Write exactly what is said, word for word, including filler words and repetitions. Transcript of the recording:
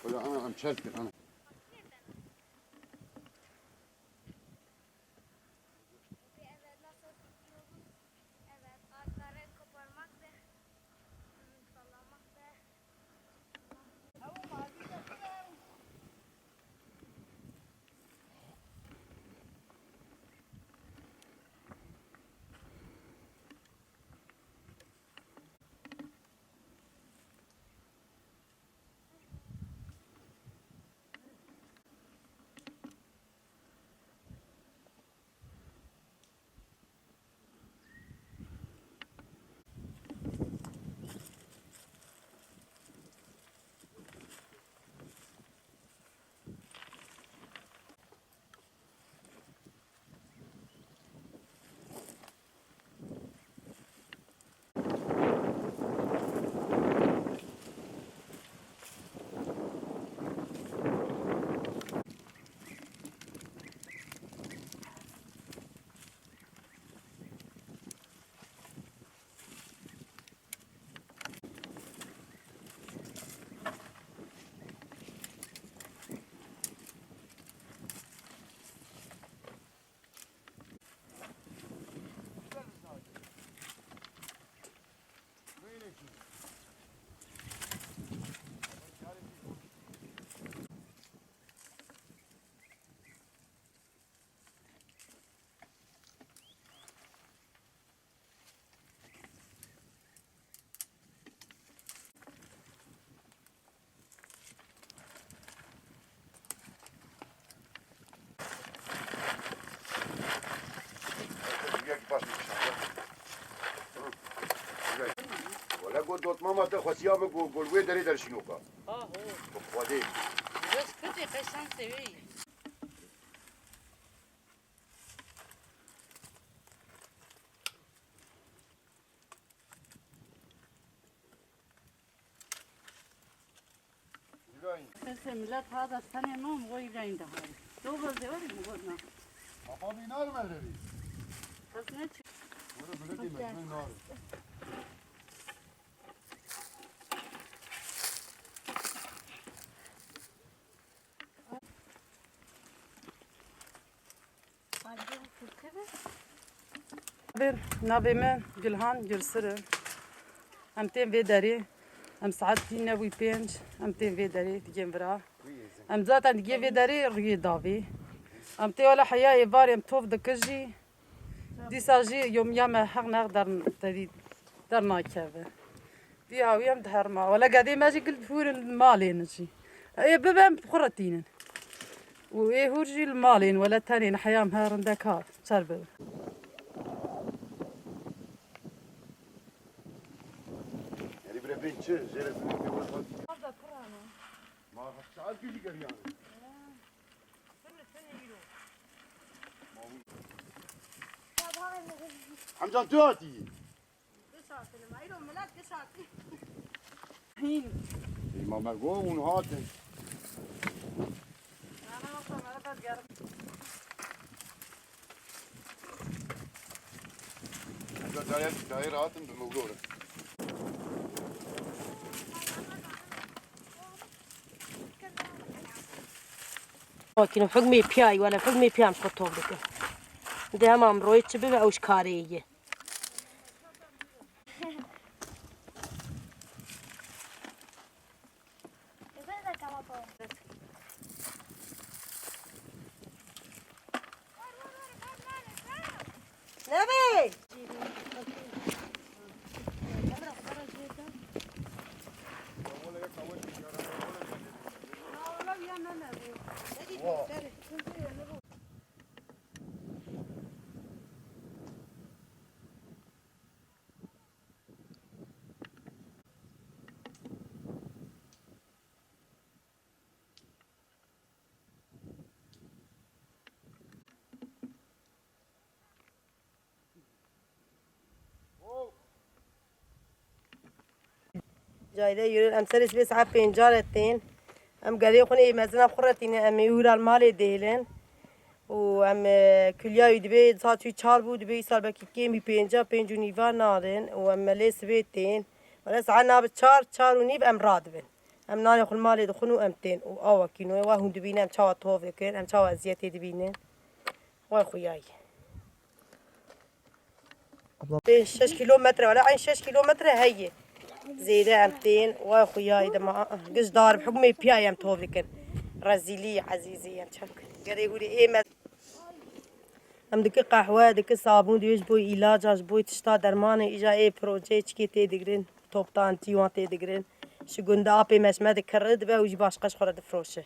Wala ana em çerk kir, ana. Evet, nasıl tutuyoruz? Evet, ağaçları koparmak ve, hmm, sallamak ve Wele got dotmama te xwestiya min ku gol wê derê derşînoka. Aho. Bi Xwedê. Bes kutê qey şansê wê ye. Sesê millet ha da senê mam, o İbrahim de hari. Doğru de var mı, bu ne? Baba bir nar ver dedi. Kız ne çık? Böyle böyle değil mi? Nar. Bir navê min Gulhan Gulsir e. Em tên vê derê. Em saet tî newî pênc. Em tên vê derê digên vira. Em zaten digê vê derê rûyê davê. Em tê wele heya êvarê em tov dikir jî. Dîsa jî yomiya me heq neq der, tedî dernakeve. Dî hawî em diherma. Wele gedê me jî gil hûr in malê ne jî. Ê bibe em xwe re tînin. Û ê hûr jî li malê in, wele tenê ne heya em her rindek ha çer bibe. Erî bire bên çi? Jêre zilê pê wet hat. Ma saet kî jî geriyane. Hemcan tu hatî? Hîn. Ê, ma me got hûn hatin. Hemcan dayê, dayê rahatin bi mewlore. Makîne hukmê piyayî, wele hukmê piyan xwe tom dikin. Di hema em royê çi bibe ew ji karê ye. Nebê! Cayde yürür, em serê sibê saet pênca re tên. Em gelê xwe nê mezina xwe re tînin, em ê ûra li malê dêlin. Û em, e, kulya wî dibê saet wî çar bû, dibê îsal belkî kêm wî pênca, pênc û nîva narin. Û em me lê sibê tên. Wele saet nabe çar, çar û nîv em radibin. Em nanê xwe li malê dixwin û em tên û awa kînoyê wa hûn dibînin em çawa tov dikin, em çawa eziyetê dibînin. Way xuyayî. Abla. Pênc şeş kilometre, wala eyn şeş kilometre heye. Zêde em tên, way xuyayî dema giş dar bi hukmê piyayê em tov dikin. Rezîlî, ezîzî em çaw kin. Gerê hûrê ê me. Em diki qehwe, diki sabûn, divê ji bo îlaca, ji bo tişta dermanê, îja ê projeyê çikê tê digirin, toptan tîwan tê digirin. Ji gundê apê me ji me dikirri dibe û jî başqa ji xwe re difroşe.